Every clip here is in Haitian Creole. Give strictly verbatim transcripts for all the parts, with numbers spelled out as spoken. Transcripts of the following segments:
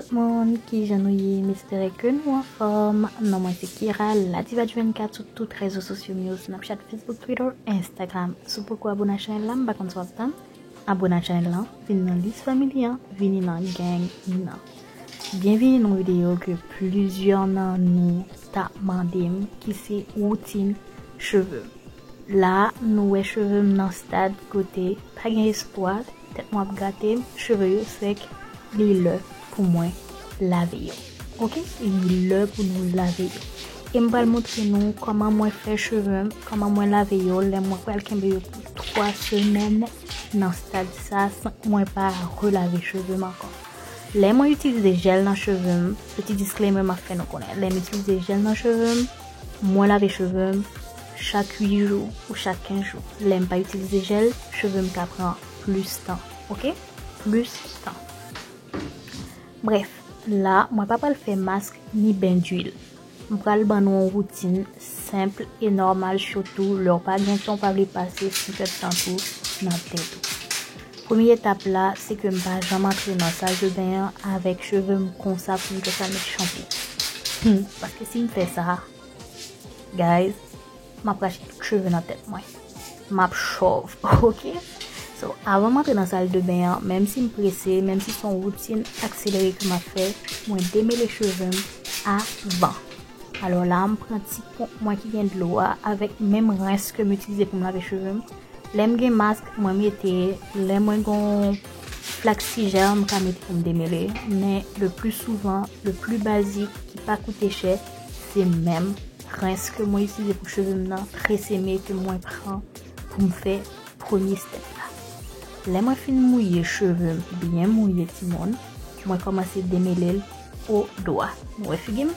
Moun, kijan nou ye? M espere ke nou anfòm. Non mwen se Kira, la Diva du vennkat sou tout rezo sosyo m yo, Snapchat, Facebook, Twitter, Instagram. Si w poko abone a chanèl la, m pa konn sa w ap tann. Abone a chanèl la, vin nan lis fanmi an, vini nan gang nan. Byenvini nan yon videyo ke plizyè nan nou t ap mande m, ki se woutin cheve m. La, nou wè cheve m nan stad kote pa gen espwa, tèt mwen ap gate m, cheve yo sèk, li lè pou mwen lave yo. Oke? Li lè pou nou lave yo. E m pral montre nou kòman mwen fè cheve m, kòman mwen lave yo, lè mwen pral kenbe yo pou twa semèn nan stad sa, san mwen pa relave cheve m ankò. Lè mwen itilize jèl nan cheve m, peti disclaimer m ap fè nou konnen. Lè m itilize jèl nan cheve m, mwen lave cheve m chak uit jou ou chak kenz jou. Lè m pa itilize jèl, cheve m ka pran plis tan, oke? Plis tan. Brèf, la, mwen pa pral fè mask ni ben dwil. M pral ban nou yon woutin senp e nòmal, sitou lè w pa gen tan, w pa vle pase senk èdtan tou nan tèt ou. Premye etap la, se ke m pa janm antre nan sal de ben an avèk cheve m konsa pou m fè sa met chanpou. Hmm, paske si m fè sa, guys, m ap rache tout cheve nan tèt mwen. M ap chòv, oke? So, avan m antre nan sal de ben an, menm si m prese, menm si se yon woutin akselere ke m ap fè, mwen demele cheve m avan. Alò la, m pran ti ponp mwen ki gen dlo a avèk menm rens ke m itilize pou m lave cheve m. Lè m gen mask, mwen mete, lè mwen gen flaxseed gel, m ka mete pou m demele. Men le pli souvan, le pli bazik, ki pa koute chè, se menm rens ke mwen itilize pou cheve m nan, Tresemme ke mwen pran pou m fè premye step la. Lè mwen fin mouye cheve m, byen mouye timoun, mwen kòmanse demele l o dwa. Nou wè figi m?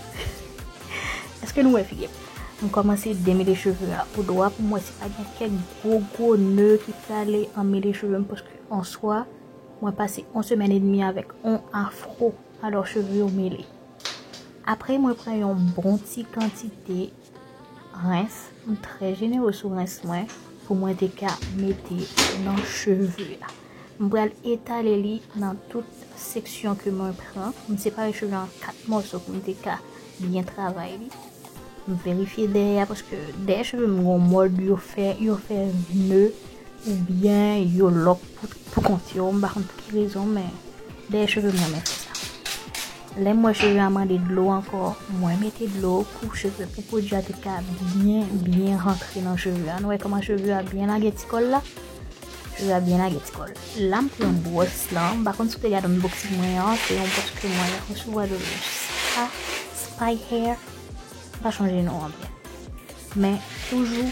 Èske nou wè figi m? M kòmanse demele cheve a o dwa pou m wè si pa gen kèk gwo gwo ne ki prale anmele cheve m, paske an swa, mwen pase yon semèn edmi avèk yon afro, alò cheve yo mele. Apre, mwen pran yon bon ti kantite rens, m trè jenere sou rens mwen, pou mwen te ka mete nan cheve a. M pral etale li nan tout seksyon ke mwen pran. M separe cheve an kat mòso pou m te ka byen travay li. M verifye dèyè a, paske dèyè cheve m gon mòd yo fè, yo fè ne, oubyen yo lòk pou, pou kont yo. M pa konn pou ki rezon, men dèyè cheve m renmen fè sa. Lè m wè cheve a mande dlo ankò, mwen mete dlo pou cheve, pou pwodui a te ka byen, byen rantre nan cheve a. Nou wè kòman cheve a byen lage ti kòl la? Cheve a byen lage ti kòl. La, m pran bwòs lan. M pa konn si w te gade unboxing mwen an, se yon bwòs ke mwen resevwa de Spa, Spy Hair. M pa chonje non an byen. Men toujou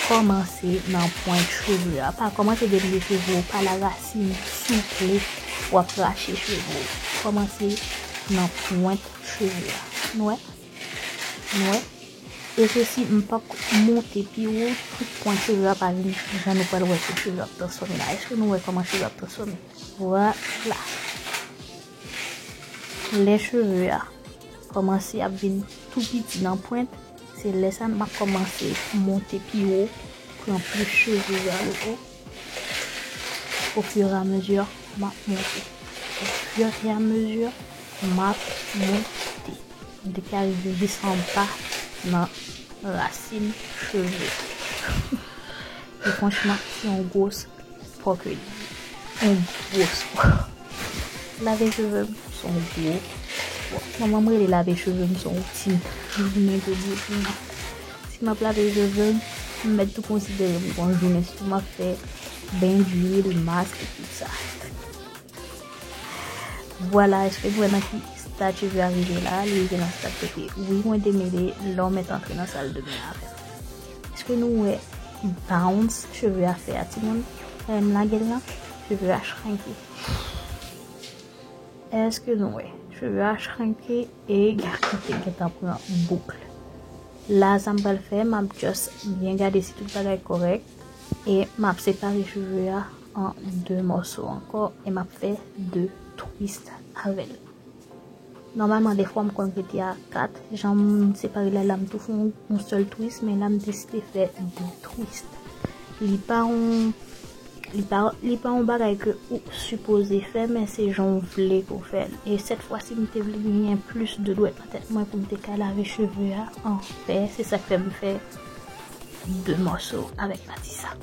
kòmanse nan pwent cheve a. Pa kòmanse depi cheve w, pa larasin souple, w ap rache cheve w. Kòmanse nan pwent cheve a. Nou wè? Nou wè? E se si m p ap monte pi wo, tout pwent cheve a pa vin jan nou pral wè ke cheve ap transfòme la. Èske nou wè kòman cheve ap transfòme? Vwala. Lè cheve a kòmanse ap vin tou piti nan pwent, se lè sa m ap kòmanse monte pi wo, pran plis cheve a le o. Au fur et à mesure, m ap monte. Au fur et à mesure, m ap monte. M te ka rive jis anba nan rasin cheve. E franchman, se yon gwo spò ke li ye. Yon gwo spò. Lave cheve m, se yon gwo spò. Manman m rele lave cheve m, se yon woutin jounen de li pou mwen. Si m ap lave cheve m, m mèt tou konsidere m gon jounen, sitou m ap fè ben dwil, mask, e tout sa. Vwala, èske nou wè nan ki stad cheve a rive la? Li rive nan stad kote, wi, mwen demele lè w mèt antre nan sal de ben avè m. Èske nou wè bounce cheve a fè a, timoun? Lè m lage l lan, cheve a shrinke. Èske nou wè? Cheve a shrinke e gade kote l gentan pran bouk. La, sa m pral fè, m ap just byen gade si tout bagay kòrèk. E m ap separe cheve a an de mòso ankò e m ap fè de twist avè l. Nòmalman, defwa m konn rete a kat. Jan m separe la, la m tou fè yon, yon sèl twist, men la m deside fè de twist. Li pa yon, Li pa, li pa yon bagay ke ou sipoze fè, men se jan w vle pou w fè l. E sèt fwa si m te vle genyen plis de dwèt nan tèt mwen pou m te ka lave cheve a an fè, se sa k fè m fè de mòso avèk pati sa.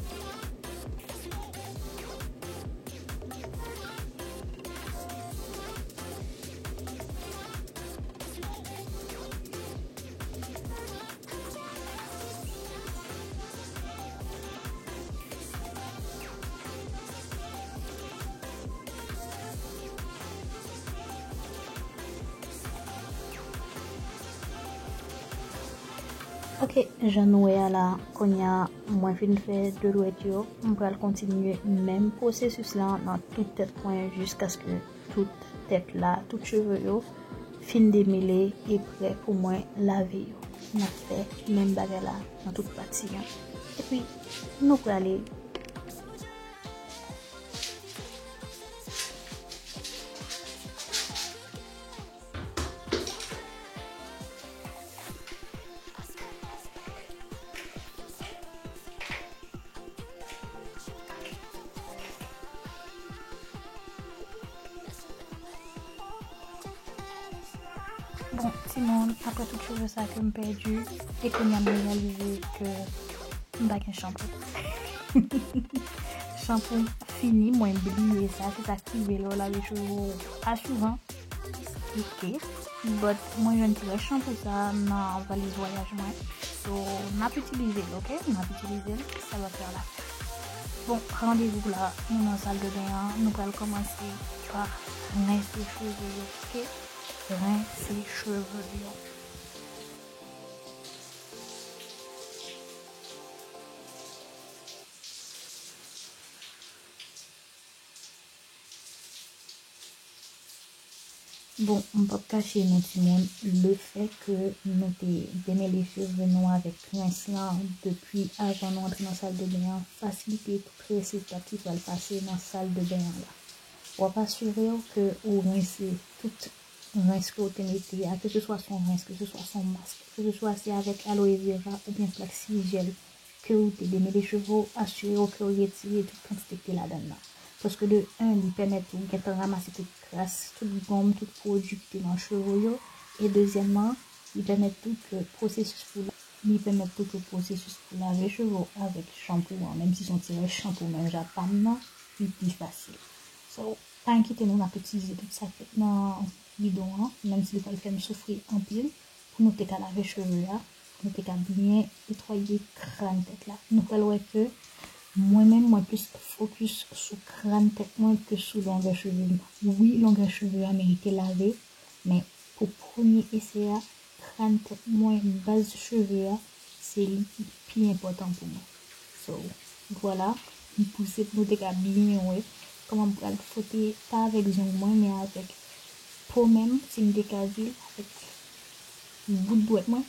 Ok, jan nou wè a la, kounye a, mwen fin fè de dwèt yo, m pral kontinye menm pwosesis la nan tout tèt mwen jiskaske tout tèt la, tout cheve yo fin demele e prè pou mwen lave yo. N ap fè menm bagay la nan tout pati an. Epi, nou prale. Bon, timoun, apre tout cheve sa ke m pèdi, e kounye a m reyalize ke m pa gen chanpou. Chanpou fini, mwen bliye sa, se sa k rive lè w lave cheve w pa souvan. Ok. But mwen jwenn ti rès chanpou sa nan valiz vwayaj mwen. So, n ap itilize l, ok? N ap itilize l, sa va fè l afè. Bon, randevou la, nou nan sal de ben an, nou pral kòmanse pa rense cheve yo, ok? Rense cheve yo. Bon, m p ap kache nou timoun, lefètke nou te demele cheve nou avèk rens lan depi avan nou antre nan sal de ben an, fasilite tout rès etap ki pral pase nan sal de ben an la. W ap asire w ke ou rense tout rens ke w te mete a, ke se swa se yon rens, ke se swa se yon mask, ke se swa se avèk aloe vera oubyen flaxseed gel ke w te demele cheve w, asire w ke w retire tout kantite k te ladann nan. Paske de en, li pèmèt ou gentan ranmase tout kras, tout gonm, tout pwodui ki te nan cheve w yo. E dezyèmman, li pèmèt tou ke pwosesis pou la, li pèmèt tou ke pwosesis pou lave cheve w avèk chanpou an, menm si se yon ti rès chanpou menm jan pa m nan, li pi fasil. So, pa enkyete nou, n ap itilize tout sa k fèt nan bidon an, menm si li pral fè m soufri anpil, pou nou te ka lave cheve a, pou nou te ka byen netwaye kràn tèt la. Nou pral wè ke mwen menm, mwen plis fokis sou kràn tèt mwen ke sou longè cheve m. Wi, longè cheve a merite lave, men pou premye esè a, kràn tèt mwen, baz cheve a, se li ki pi enpòtan pou mwen. So, vwala, m pouse pou nou te ka byen wè kòman m pral fwote, pa avèk zong mwen, men avèk po menm, si m te ka di l, avèk bout dwèt mwen,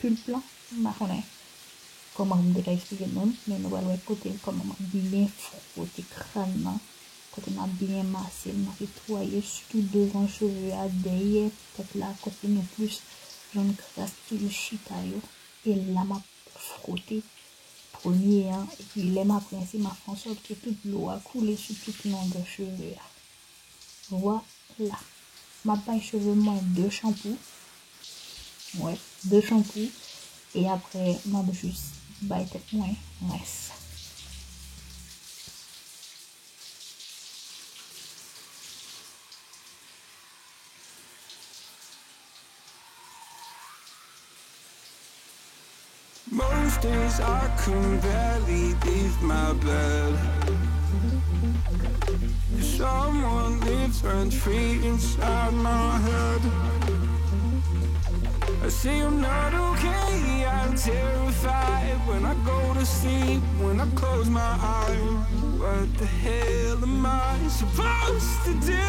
pulp lan, m pa konnen kòman pou m te ka eksplike l menm, men nou pral wè kote kòman m ap byen fwote kràn nan, kote m ap byen mase l, m ap netwaye sitou devan cheve a, dèyè tèt la, kote nou plis jwenn kras ki toujou chita yo. E la m ap fwote premye an, epi lè m ap rense, m ap fè ansòt ke tout dlo a koule sou tout longè cheve a. Vwala. M ap bay cheve mwen de chanpou. Wi, de chanpou. E apre, m ap jis bay tèt mwen rens. Most days I can barely leave my bed. Someone lives rent free inside my head. I say I'm not okay, I'm terrified when I go to sleep, when I close my eyes. What the hell am I supposed to do?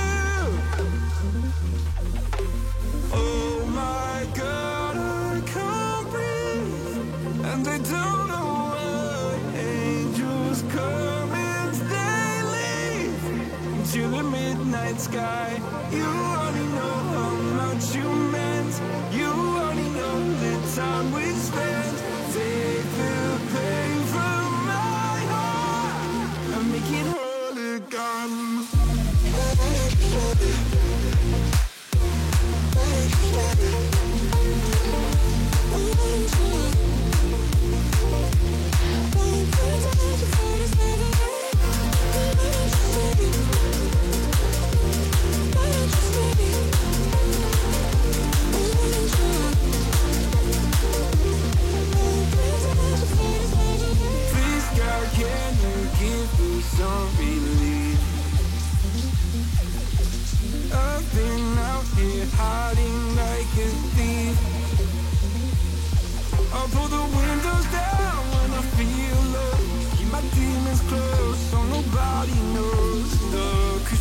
Oh my God, I can't breathe. And I don't know why angels come and they leave. Into the midnight sky, you only know how much you meant. You only know the time we spent. Take the pain from my heart and make it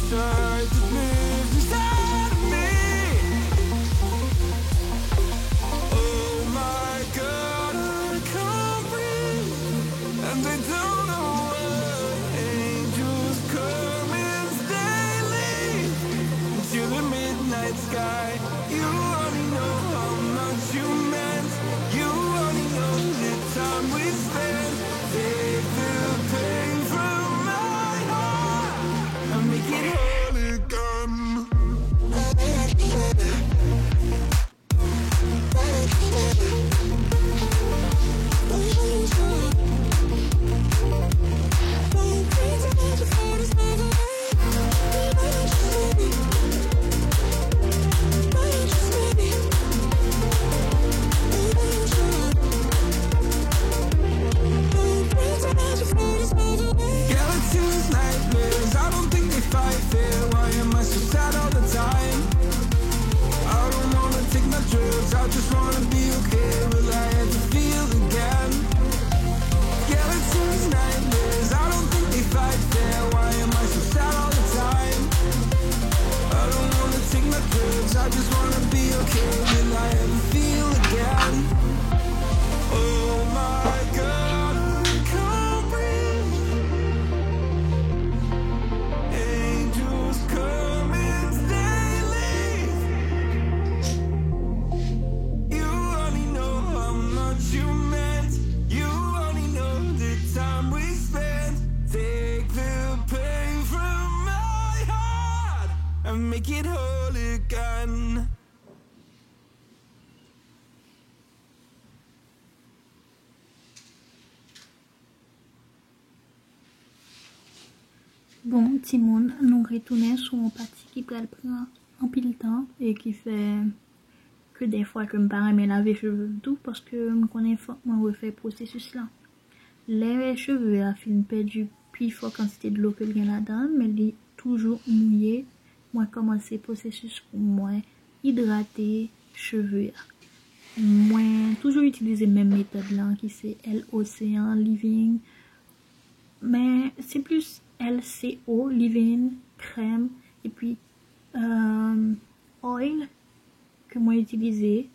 Try to live inside of me. Oh my God, I can't breathe. And they don't know why. Angels come and they leave into the midnight sky. You only know how much you meant. You only know the time we spent. Take the pain from my heart and make it whole again. Galaxies, nightmares, I don't think they fight fair. Why am I so sad all the time? I don't wanna take my drugs, I just wanna be okay. Will I ever feel again? Galaxies, nightmares, I don't think they fight fair. Why am I so sad all the time? I don't wanna take my drugs, I just wanna be okay. Will I ever feel again? Oh my God, I can't breathe. Angels come and they leave. You only know how much you meant. You only know the time we spent. Take the pain from my heart and make it whole again. Bon, timoun, nou retounen sou yon pati ki pral pran anpil tan e ki fè ke dèfwa ke m pa renmen lave cheve m tou, paske m konnen fòk mwen refè pwosesis la. Lè cheve a fin pèdi pifò kantite dlo ke l gen ladan l, men li toujou mouye, mwen kòmanse pwosesis pou mwen idrate cheve a. Mwen toujou itilize menm metòd lan ki se L O C an, Leave-In. Men se plis L C O, Leave-In, krèm, epi, euh, oil ke mwen itilize.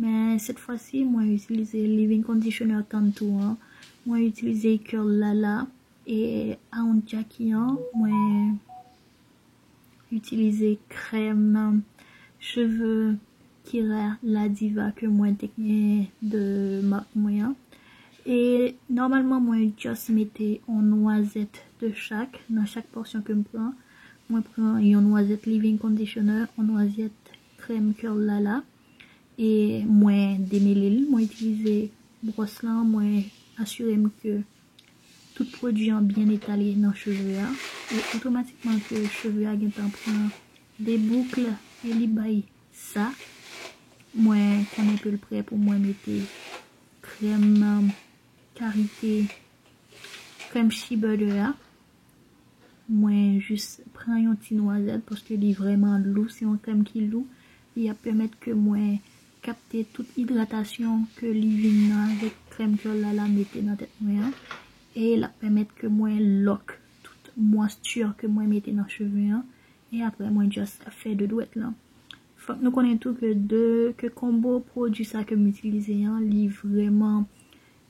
Men sèt fwa si, mwen itilize Leave-In Conditioner Tann tou an. Mwen itilize Curl Lala e Aunt Jackie an. Mwen itilize krèm cheve Kira La Diva ke mwen te gen de mak mwen an. E nòmalman, mwen just mete yon nwazèt de chak nan chak pòsyon ke m pran. Mwen pran yon nwazèt Leave-In Conditioner, yon nwazèt krèm Curl Lala. E mwen demele l, mwen itilize bwòs lan, mwen asire m ke tout pwodui an byen etale nan cheve a. E otomatikman ke cheve a gentan pran de bouk e li bay sa, mwen konnen ke l prè pou mwen mete krèm, um, karite, krèm shea butter a. Mwen jis pran yon ti nwazèt paske li vrèman lou, se yon krèm ki lou. Li ap pèmèt ke mwen kapte tout idratasyon ke Leave-In nan avèk krèm Curl Lala mete nan tèt mwen an. E l ap pèmèt ke mwen lock tout moisture ke mwen mete nan cheve an. E apre, mwen just fè de dwèt lan. Fòk nou konnen tou ke de, ke konbo pwodui sa ke m itilize an, li vrèman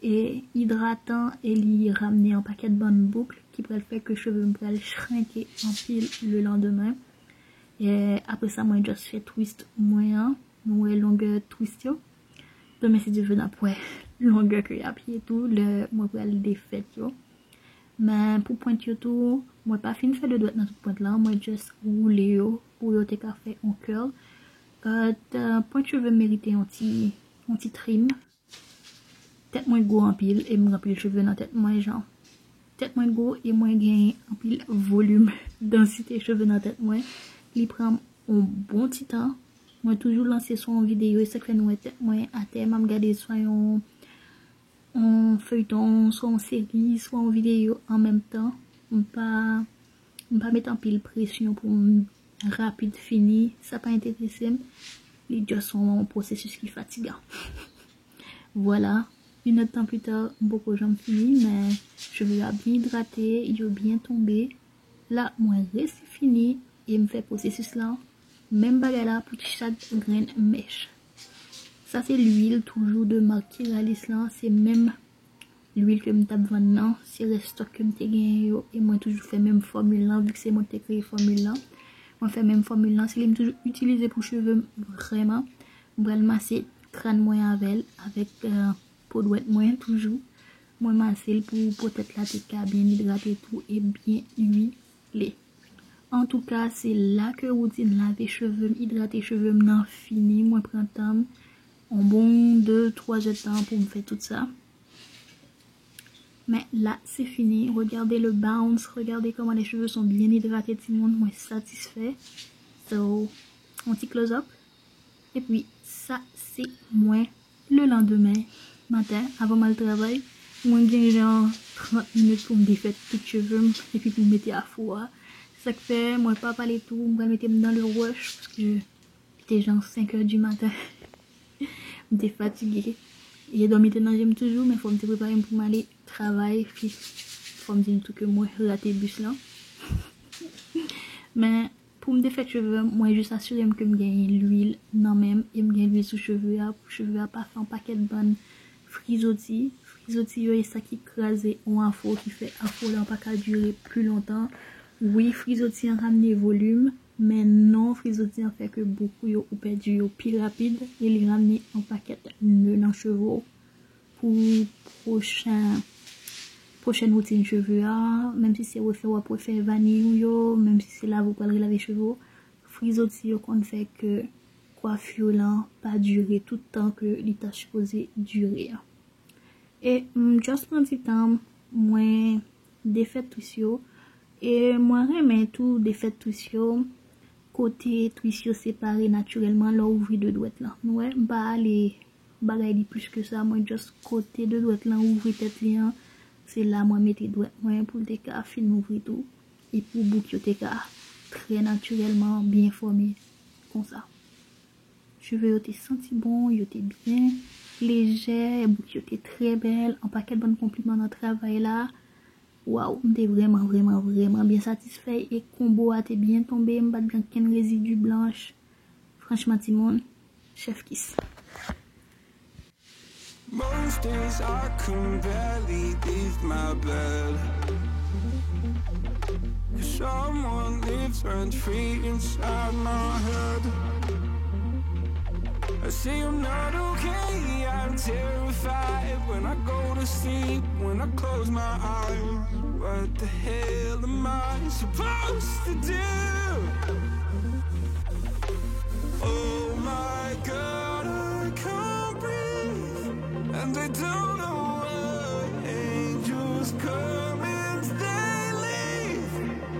e idratan e li ramne yon pakèt bann bouk ki pral fè ke cheve m pral shrinke anpil le landemen. E apre sa, mwen just fè twist mwen an. Nou wè longè twist yo. Demen, si Dye vle, n ap wè longè ke y ap ye tou lè mwen pral defèt yo. Men pou pwent yo tou, mwen pa fin fè de dwèt nan tout pwent lan. Mwen just woule yo pou yo te ka fè yon curl. But, euh, pwent cheve m merite yon ti, yon ti trim. Tèt mwen gwo anpil e m gen anpil cheve nan tèt mwen, jan. Tèt mwen gwo e mwen gen anpil volim, dansite cheve nan tèt mwen. Li pran m yon bon ti tan. Mwen toujou lanse swa yon videyo, e sa k fè nou wè tèt mwen atè. M ap gade swa yon, yon feyton, swa yon seri, swa yon videyo an menm tan. M pa, m pa met anpil presyon pou m rapid fini. Sa pa enterese m. Li just yon pwosesis ki fatigan. Vwala, inèdtan pita, m poko janm fini, men cheve a byen idrate, yo byen tonbe. La, mwen resi fini E m fè pwosesis lan, menm bagay la pou chak grenn mèch. Sa se lwil toujou de mak Keralis lan, se menm lwil ke m t ap vann nan, se rès stòk ke m te genyen yo, e mwen toujou fè menm fòmil lan, vi ke se mwen ki te kreye fòmil lan. Mwen fè menm fòmil lan, se li m toujou itilize pou cheve m vrèman. M pral mase kràn mwen avè l, avèk, euh, po dwèt mwen toujou. Mwen mase l pou po tèt la te ka byen idrate tou e byen uile. Antouka, se la ke woutin lave cheve m, idrate cheve m nan fini. Mwen pran tan m, yon bon de, twa èdtan pou m fè tout sa. Men la, se fini. Regardez le bounce, regardez comment les cheveux sont bien hydratés, timoun. Mwen satisfè. So, yon ti close up. Epi, sa se mwen lelandemen maten, avan m al travay. Mwen gen jan trant minit pou m defèt tout cheve m, epi pou m mete afro a. Se sa k fè mwen pa pale tou, mwen mete m nan le rush, paske li te jan senk è di maten. M te fatige. E dòmi te nan je m toujou, men fò m te prepare m pou m ale travay, epi fò m di n tou ke mwen rate bis lan. Men, pou m defèt cheve m, mwen jis asire m ke m genyen lwil nan men m e m gen lwil sou cheve a, pou cheve a pa fè yon pakèt bann frizoti. Frizoti yo, e sa ki kraze yon afro, ki fè afro lan pa ka dire pli lontan. Wi, frizoti an ramne volim, men non, frizoti an fè ke bouk ou yo ou pèdi yo pi rapid e li ramne yon pakèt ne nan cheve w. Pou pwochen, pwochèn woutin cheve a, menm si se refè w ap refè vaniy ou yo, menm si se lave w pral relave cheve w, frizoti yo konn fè ke kwafi w lan pa dire tout tan ke li ta sipoze dire a. E m just pran ti tan m, mwen defèt twis yo. E mwen renmen tou defèt twis yo kote twis yo separe natirèlman lè w ouvri de dwèt lan. Nou wè, m pa ale bagay li plis ke sa, mwen just kote de dwèt lan ouvri tèt li an, se la mwen mete dwèt mwen pou l te ka fin ouvri tou. E pou bouk yo te ka trè natirèlman byen fòme konsa. Cheve yo te santi bon, yo te byen lejè, bouk yo te trè bèl, yon pakèt bann konpliman nan travay la. Waw, m te vrèman, vrèman, vrèman byen satisfè e konbo a te byen tonbe, m pa t gen okenn rezidi blanch. Franchman, timoun, chef kiss. Most days I can barely leave my bed. 'Cause someone lives rent free inside my head. I say I'm not okay, I'm terrified when I go to sleep, when I close my eyes. What the hell am I supposed to do? Oh my God, I can't breathe, and I don't know why angels come and they leave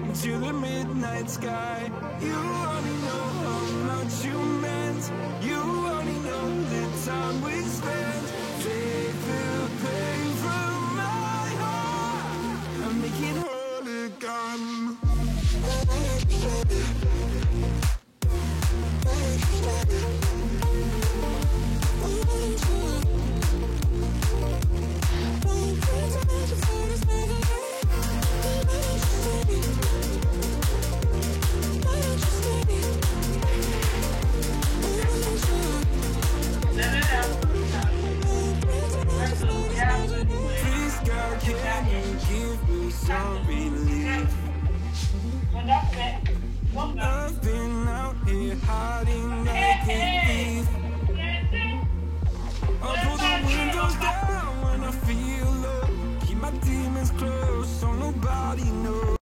into the midnight sky. You only know how much you meant. You only know the time we spent. Take the pain from my heart and make it whole again. Please, God, can you give me some relief? I've been out here hiding like a thief. I pull the windows down when I feel low. Keep my demons close so nobody knows.